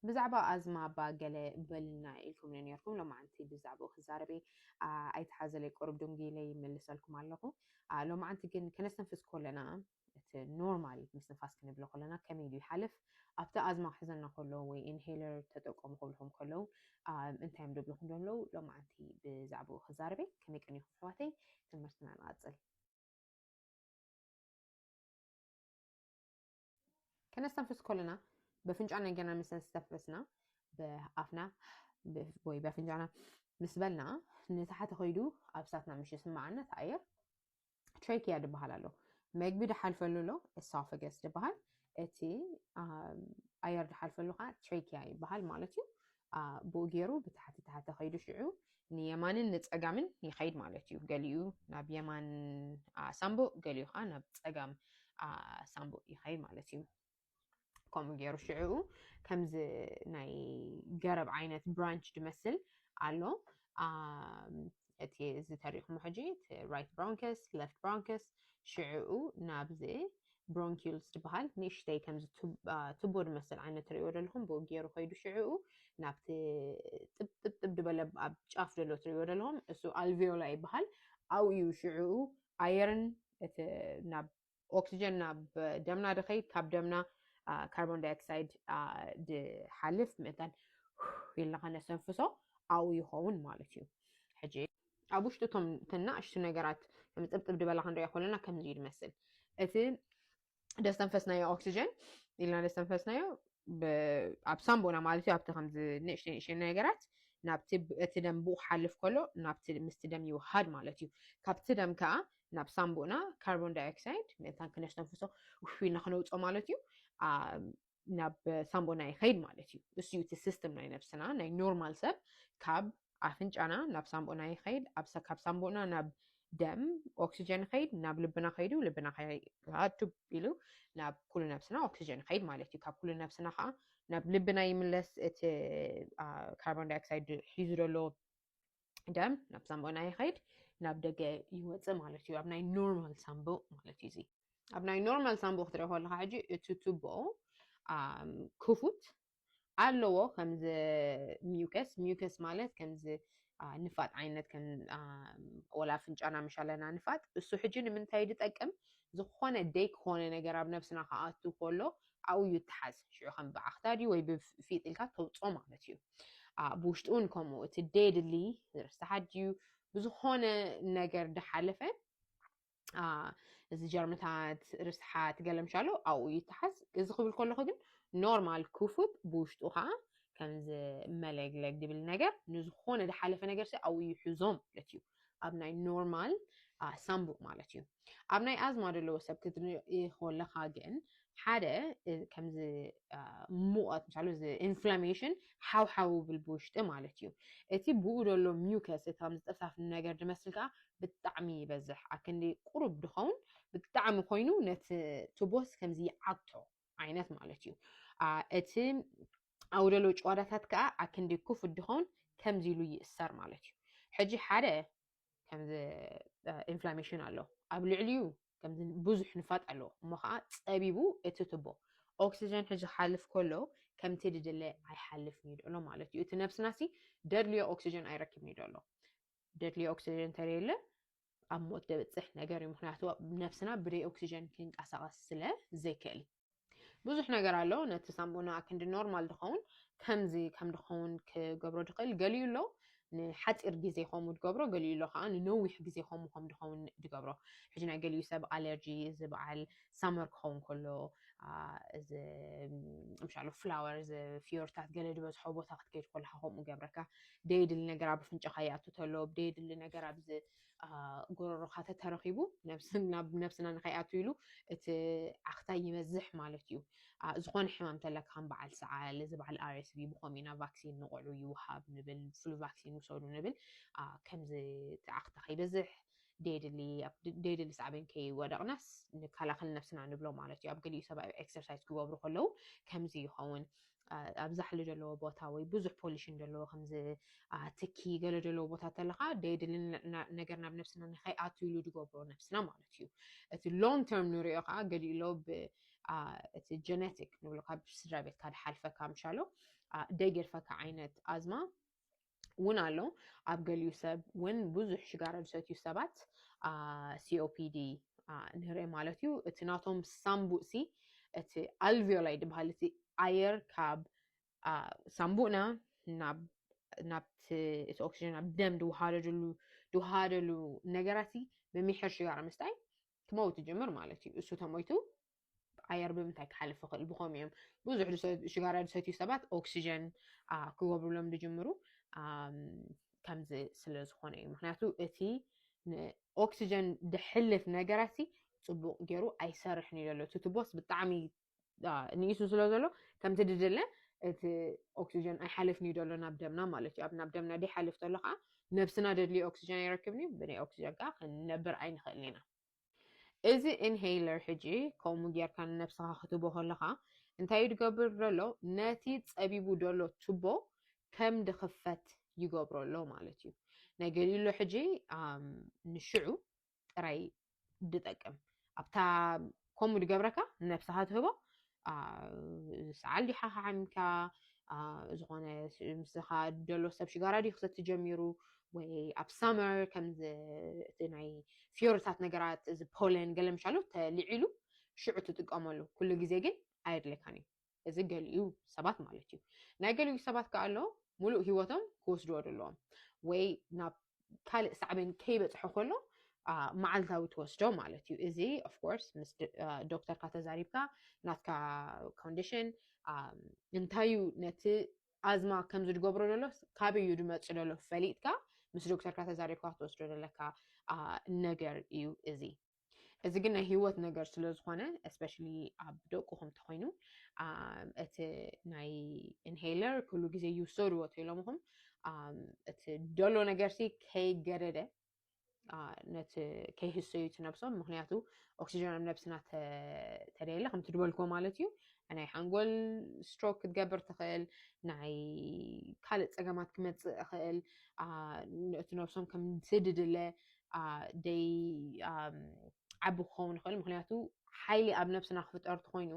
ብዛዕባ ኣዝማ እባ ገለ በልና ኢልኩም ነርኩም። ሎማዓንቲ ብዛዕባኡ ክዛረብ እየ። ኣይትሓዘለይ፣ ቁሩብ ድንጉ ኢለ ይመልሰልኩም ኣለኹ። ሎማዓንቲ ግን ከነስተንፍስ ከለና እቲ ኖርማል ምስትንፋስ ክንብሎ ከለና ከመይ ኢሉ ይሓልፍ፣ ኣብቲ ኣዝማ ክሕዘና ከሎ ወይ ኢንሄለር ተጠቀሙ ክብልኩም ከለዉ እንታይ እዮም ደብልኩም ዘለዉ፣ ሎማዓንቲ ብዛዕባኡ ክዛረብ እየ። ከመይ ቀኒኹም ኣሕዋተይ? ትምህርትና ንቐጽል። ከነስተንፍስ ከለና በፍንጫ ነገርና ምስ ኣስተንፈስና፣ ብኣፍና ወይ በፍንጫና ምስ በልና ንታሕቲ ከይዱ ኣብ ሳትና ምሽ ዝስምዓና እቲ ኣየር ትሬኪያ ዝበሃል ኣሎ። መግቢ ድሓልፈሉ ኣሎ፣ ኤሶፈገስ ዝበሃል። እቲ ኣየር ድሓልፈሉ ከዓ ትሬኪያ ይበሃል ማለት እዩ። ብኡ ገይሩ ብታሕቲ ታሕቲ ከይዱ ሽዑ ንየማንን ንፀጋምን ይኸይድ ማለት እዩ። ገሊኡ ናብ የማን ሳምቡእ፣ ገሊኡ ከዓ ናብ ፀጋም ሳምቡእ ይኸይድ ማለት እዩ። ከምኡ ገይሩ ሽዕኡ ከምዚ ናይ ገረብ ዓይነት ብራንች ድመስል ኣሎ። እቲ እዚ ተሪእኹሞ ሕጂ እቲ ራይት ብሮንከስ፣ ለፍት ብሮንከስ፣ ሽዕኡ ናብዚ ብሮንኪዩልስ ዝበሃል ንእሽተይ ከምዚ ቱቦ ድመስል ዓይነት ትሪእዎ ዘለኹም ብኡ ገይሩ ከይዱ ሽዕኡ ናብቲ ጥብጥብጥብ ዝበለ ኣብ ጫፍ ዘሎ ትሪእዎ ዘለኹም እሱ ኣልቪዮላ ይበሃል። ኣብኡ እዩ ሽዕኡ ኣየርን እቲ ናብ ኦክሲጀን ናብ ደምና ድኸይድ፣ ካብ ደምና ካርቦን ዳይኦክሳይድ ድሓልፍ መጠን ኢልና ከነሰንፍሶ ኣብኡ ይኸውን ማለት እዩ። ሕጂ ኣብ ውሽጢ እቶም ተናእሽቱ ነገራት ከም ጥብጥብ ድበላ ክንሪኦ ከለና ከምዚ እዩ ድመስል። እቲ ደስተንፈስናዮ ኦክሲጀን ኢልና ደስተንፈስናዮ ኣብ ሳምቦና ማለት እዩ ኣብቲ ከምዚ ንእሽተ ንእሽተ ነገራት ናብቲ እቲ ደም ብኡ ክሓልፍ ከሎ ናብቲ ምስቲ ደም ይውሃድ ማለት እዩ። ካብቲ ደም ከዓ ናብ ሳምቦና ካርቦን ዳይኦክሳይድ መታን ክነስተንፍሶ ውፍ ኢልና ክነውፅኦ ማለት እዩ። ናብ ሳምቦና ይኸይድ ማለት እዩ። እሱ እዩ እቲ ሲስተም ናይ ነብስና። ናይ ኖርማል ሰብ ካብ ኣፍንጫና ናብ ሳምቦና ይኸይድ፣ ካብ ሳምቦና ናብ ደም ኦክሲጀን ይኸይድ፣ ናብ ልብና ከይዱ ልብና ቱብ ኢሉ ናብ ኩሉ ነብስና ኦክሲጀን ይኸይድ ማለት እዩ። ካብ ኩሉ ነብስና ከዓ ናብ ልብና ይምለስ። እቲ ካርቦን ዳይኦክሳይድ ሒዙ ዘሎ ደም ናብ ሳምቦና ይኸይድ፣ ናብ ደገ ይወፅእ ማለት እዩ። ኣብ ናይ ኖርማል ሳምቦ ማለት እዩ። እዚ ኣብ ናይ ኖርማል ሳምቦ ክትሪኦ ከለካ ሕጂ እቲ ቱቦ ክፉት ኣለዎ። ከምዚ ሚውከስ፣ ሚውከስ ማለት ከምዚ ንፋጥ ዓይነት፣ ወላ ኣፍንጫና ምሽ ኣለና ንፋጥ፣ እሱ ሕጂ ንምንታይ ድጠቅም? ዝኾነ ደይ ክኾነ ነገር ኣብ ነብስና ክኣቱ ከሎ ኣብኡ ይተሓዝ። ሽዑ ከም ብዓኽታ ድዩ ወይ ብፊጥ ኢልካ ተውፅኦ ማለት እዩ። ብውሽጡ እውን ከምኡ እቲ ደይ ድሊ ዝርስሓት ድዩ ብዝኾነ ነገር ድሓለፈ እዚ ጀርምታት ርስሓት ገለምሻሎ ኣብኡ ይተሓዝ። እዚ ክብል ከለኹ ግን ኖርማል ክፉት ብውሽጡ ከዓ ከምዚ መለግለግ ድብል ነገር ንዝኾነ ድሓለፈ ነገር ሲ ኣብኡ ይሕዞ ማለት እዩ። ኣብ ናይ ኖርማል ሳምቡእ ማለት እዩ። ኣብ ናይ ኣዝማ ዘለዎ ሰብ ክትርኢ ከለካ ግን ሓደ ከምዚ ሙቐት ምሳሉ እዚ ኢንፍላሜሽን ሓውሓው ብል ብውሽጢ ማለት እዩ። እቲ ብኡ ዘሎ ሚውከስ እቲ ከምዚ ጥፍጣፍ ነገር ድመስል ከዓ ብጣዕሚ ይበዝሕ። ኣክንዲ ቁሩብ ድኸውን ብጣዕሚ ኮይኑ ነቲ ቱቦስ ከምዚ ይዓግቶ ዓይነት ማለት እዩ። እቲ ኣብኡ ዘለዉ ጨዋዳታት ከዓ ኣክንዲ ክፉት ድኸውን ከምዚ ኢሉ ይእሰር ማለት እዩ። ሕጂ ሓደ ከምዚ ኢንፍላሜሽን ኣሎ ኣብ ልዕሊኡ ከምዚ ብዙሕ ንፋጥ ኣለዎ እሞ ከዓ ፀቢቡ እቲ ቱቦ ኦክሲጀን ሕጂ ክሓልፍ ከሎ ከምቲ ድድለ ኣይሓልፍን እዩ ድሎ ማለት እዩ። እቲ ነብስና ሲ ደድልዮ ኦክሲጀን ኣይረክብን እዩ ደሎ። ደድልዮ ኦክሲጀን እንተደየለ ኣብ ሞት ደብፅሕ ነገር እዩ። ምክንያቱ ነብስና ብደይ ኦክሲጀን ክንቀሳቀስ ስለ ዘይክእል ብዙሕ ነገር ኣሎ። ነቲ ሳምቡና ክንዲ ኖርማል ድኸውን ከምዚ ከም ድኸውን ክገብሮ ድኽእል ገሊኡ ኣሎ። ንሓፂር ግዜ ከምኡ ድገብሮ ገሊኡ ኣሎ ከዓ ንነዊሕ ግዜ ከምኡ ከም ድኸውን ድገብሮ። ሕጂ ናይ ገሊኡ ሰብ ኣለርጂ እዚ በዓል ሳመር ክኸውን ከሎ እዚ ምሻሎ ፍላወር እዚ ፍዮርታት ገለ ዝበዝሖ ቦታ ክትከይድ ከለካ ከምኡ ገብረካ። ደይድሊ ነገር ኣብ ኣፍንጫኻ ይኣቱ ተሎ ብደይድሊ ነገር ኣብዚ ጎረሮካ ተተረኺቡ ናብ ነብስና ንኸይኣቱ ኢሉ እቲ ዓኽታ ይበዝሕ ማለት እዩ። ዝኾነ ሕማም ተለካ ከም በዓል ሰዓል እዚ በዓል ኣር ኤስ ቪ ብኸምኡ ኢና ቫክሲን ንቆልዑ ይውሃብ ንብል ፍሉ ቫክሲን ውሰዱ ንብል። ከምዚ እቲ ዓኽታ ከይበዝሕ ደይድሊ ሳዕቤን ከይወደቕናስ ንከላኸል ነብስና ንብሎ ማለት እዩ። ኣብ ገሊኡ ሰብ ኤክሰርሳይዝ ክገብሩ ከለዉ ከምዚ ይኸውን። ኣብ ዛሕሊ ዘለዎ ቦታ ወይ ብዙሕ ፖሊሽን ዘለዎ ከምዚ ትኪ ገለ ዘለዎ ቦታ ተለካ ደይድሊ ነገር ናብ ነብስና ንኸይኣቱ ኢሉ ድገብሮ ነብስና ማለት እዩ። እቲ ሎንግ ተርም ንሪኦ ከዓ ገሊኡ ሎ እቲ ጀነቲክ ንብሎ ካብ ስድራ ቤትካ ድሓልፈካ ምሻሎ ደይገድፈካ ዓይነት ኣዝማ እውን ኣሎ። ኣብ ገሊኡ ሰብ እውን ብዙሕ ሽጋራ ዝሰትዩ ሰባት ሲኦፒዲ ንርኢ ማለት እዩ። እቲ ናቶም ሳምቡእ ሲ እቲ ኣልቪዮላይ ዝበሃል እቲ ኣየር ካብ ሳምቡእና ናብ ናብቲ እቲ ኦክሲጅን ኣብ ደም ድወሃደሉ ድወሃደሉ ነገራት ምምሕር ሽጋራ ምስታይ ክመውት ይጅምር ማለት እዩ። እሱ ተሞይቱ ኣየር ብምንታይ ክሓልፍ ይኽእል? ብኸም እዮም ብዙሕ ሽጋራ ዝሰትዩ ሰባት ኦክሲጀን ክገብሩሎም ዝጅምሩ ከምዚ ስለ ዝኾነ እዩ። ምክንያቱ እቲ ኦክሲጀን ድሕልፍ ነገራት ጽቡቕ ገይሩ ኣይሰርሕን እዩ ዘሎ። እቲ ቱቦስ ብጣዕሚ ንኢሱ ስለ ዘሎ ከምቲ ድድለ እቲ ኦክሲጀን ኣይሓልፍን እዩ ዘሎ ናብ ደምና ማለት እዩ። ኣብ ናብ ደምና ደይሓልፍ ዘሎ ከዓ ነብስና ደድልዮ ኦክሲጀን ኣይረክብን እዩ። ብናይ ኦክሲጀን ከዓ ክንነብር ኣይንኽእልን ኢና። እዚ ኢንሄይለር ሕጂ ከምኡ ጌርካ ንነብስኻ ክትቦ ከለኻ እንታይ እዩ ድገብር ዘሎ? ነቲ ጸቢቡ ዘሎ ቱቦ ከም ድኽፈት ይገብሮ ኣሎ ማለት እዩ። ናይ ገሊሎ ሕጂ ንሽዑ ጥራይ ድጠቅም ኣብታ ከምኡ ድገብረካ ንነብስኻ ትህቦ ሰዓል ዲሓ ሓሚምካ ዝኾነ ምስኻ ደሎ ሰብ ሽጋራ ድዩ ክሰቲ ጀሚሩ ወይ ኣብ ሳመር ከምዚ እቲ ናይ ፊዮርታት ነገራት እዚ ፖለን ገለ ምሻሉ ተልዒሉ ሽዑ ትጥቀመሉ። ኩሉ ግዜ ግን ኣየድለካን እዩ። እዚ ገሊኡ ሰባት ማለት እዩ። ናይ ገሊኡ ሰባት ከኣ ኣሎ ሙሉእ ህይወቶም ክወስድዎ ዘለዎም ወይ ናብ ካልእ ሳዕቤን ከይበፅሑ ከሎ መዓልታዊ ትወስዶ ማለት እዩ። እዚ ኦፍኮርስ ምስ ዶክተርካ ተዛሪብካ ናትካ ኮንዲሽን እንታይ እዩ ነቲ ኣዝማ ከም ዝድገብሮ ዘሎ ካበይ እዩ ድመፅ ዘሎ ፈሊጥካ ምስ ዶክተርካ ተዛሪብካ ክትወስዶ ዘለካ ነገር እዩ እዚ። እዚ ግን ናይ ህይወት ነገር ስለ ዝኾነ ስፔሻሊ ኣብ ደቁኹም ተኾይኑ እቲ ናይ ኢንሄለር ኩሉ ግዜ ይውሰድዎ ተኢሎምኹም እቲ ደሎ ነገር ሲ ከይገደደ ነቲ ከይህሰዩ እቲ ነብሶም። ምክንያቱ ኦክሲጀን ኣብ ነብስና ተደየለ ከምቲ ድበልክዎ ማለት እዩ ናይ ሓንጎል ስትሮክ ክትገብር ትኽእል፣ ናይ ካልእ ፀገማት ክመፅእ ይኽእል። እቲ ነብሶም ከምቲ ድድለ ደይ ዓቢ ክኸውን ይኽእል። ምክንያቱ ሓይሊ ኣብ ነብስና ክፍጠር ተኮይኑ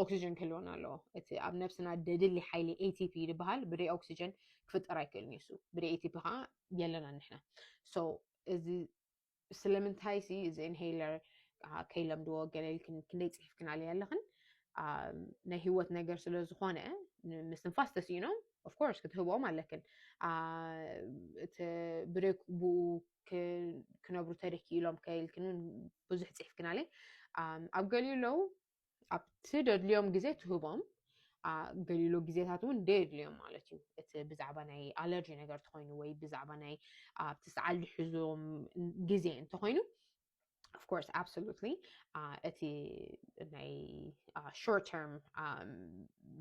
ኦክሲጀን ክህልወና ኣለዎ። እቲ ኣብ ነብስና ደድሊ ሓይሊ ኤቲፒ ዝበሃል ብደይ ኦክሲጀን ክፍጠር ኣይክእልን እዩ። ብደይ ኤቲፒ ከዓ የለና ንሕና። እዚ ስለምንታይ ሲ እዚ ኢንሄለር ከይለምድዎ ገለ ኢልክን ክንደይ ፅሒፍክናለይ ኣለኽን ናይ ህይወት ነገር ስለ ዝኾነ ምስትንፋስ ተስኢኖም ኦፍኮርስ ክትህብኦም ኣለክን እቲ ብደይ ብኡ ክነብሩ ተደኪኢሎም ከይልክን ብዙሕ ፅሒፍክናለይ ኣብ ገሊኡ ኣለዉ ኣብቲ ደድልዮም ግዜ ትህቦም ገሊሎ ግዜታት እውን ደየድልዮም ማለት እዩ። እቲ ብዛዕባ ናይ ኣለርጂ ነገር ተኮይኑ ወይ ብዛዕባ ናይ ኣብቲ ሰዓል ዝሕዞም ግዜ እንተኮይኑ ኦፍኮርስ ኣብሶሉትሊ እቲ ናይ ሾርት ተርም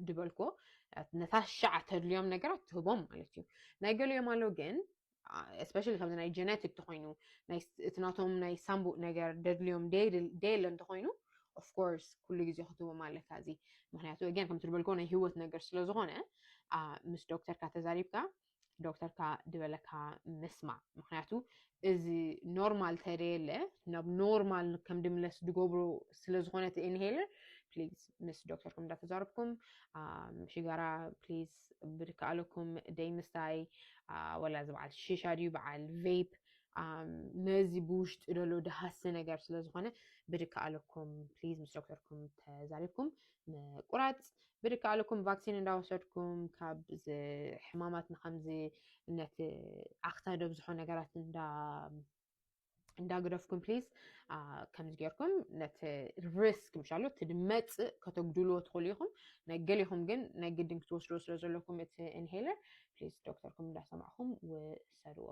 ድበልኮ ነታ ሻዕ ተድልዮም ነገራት ትህቦም ማለት እዩ። ናይ ገሊኦም ኣሎ ግን ስፔሻሊ ከምዚ ናይ ጀነቲክ ተኮይኑ እቲ ናቶም ናይ ሳምቡእ ነገር ደድልዮም ደየለ እንተኮይኑ ኦፍኮርስ ኩሉ ግዜ ክትቦም ኣለካ እዚ ምክንያቱ ገን ከም ትድበልኮ ናይ ህይወት ነገር ስለዝኮነ ምስ ዶክተርካ ተዛሪብካ ዶክተርካ ድበለካ ምስማዕ ምክንያቱ እዚ ኖርማል ተደየለ ናብ ኖርማል ከም ድምለስ ድገብሮ ስለዝኮነ እቲ ኢንሄለር ፕሊዝ ምስ ዶክተርኩም እንዳተዛረብኩም ሽጋራ ፕሊዝ ብድከኣለኩም ደይ ምስታይ ወላ እዚ በዓል ሽሻ ድዩ በዓል ቬፕ ነዚ ብውሽጢ ደሎ ድሃሲ ነገር ስለዝኮነ ብድከኣለኩም ፕሊዝ ምስ ዶክተርኩም ተዛሪብኩም ምቁራፅ ብድከኣለኩም ቫክሲን እንዳወሰድኩም ካብ ሕማማት ንከምዚ ነቲ ዓክታ ደብዝሖ ነገራት እንዳ እንዳግደፍኩም ፕሊዝ ከምዚ ጌርኩም ነቲ ሪስክ ምሻሎ እቲ ድመፅእ ከተጉድልዎ ትኽእሉ ኢኹም። ናይ ገሊኹም ግን ናይ ግድን ክትወስድዎ ስለ ዘለኩም እቲ ኢንሄለር ፕሊዝ ዶክተርኩም እንዳሰማዕኹም ውሰድዎ።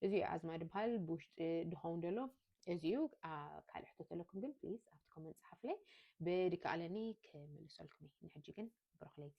እዚ ኣዝማ ድበሃል ብውሽጢ ድኸውን ደሎ እዚዩ። ካልእ ሕቶ ተለኩም ግን ፕሊዝ ኣብቲ ኮመንት ፀሓፍለይ ብድከኣለኒ ክምልሰልኩም እየ። ንሕጂ ግን ብሩኽ ለይቲ።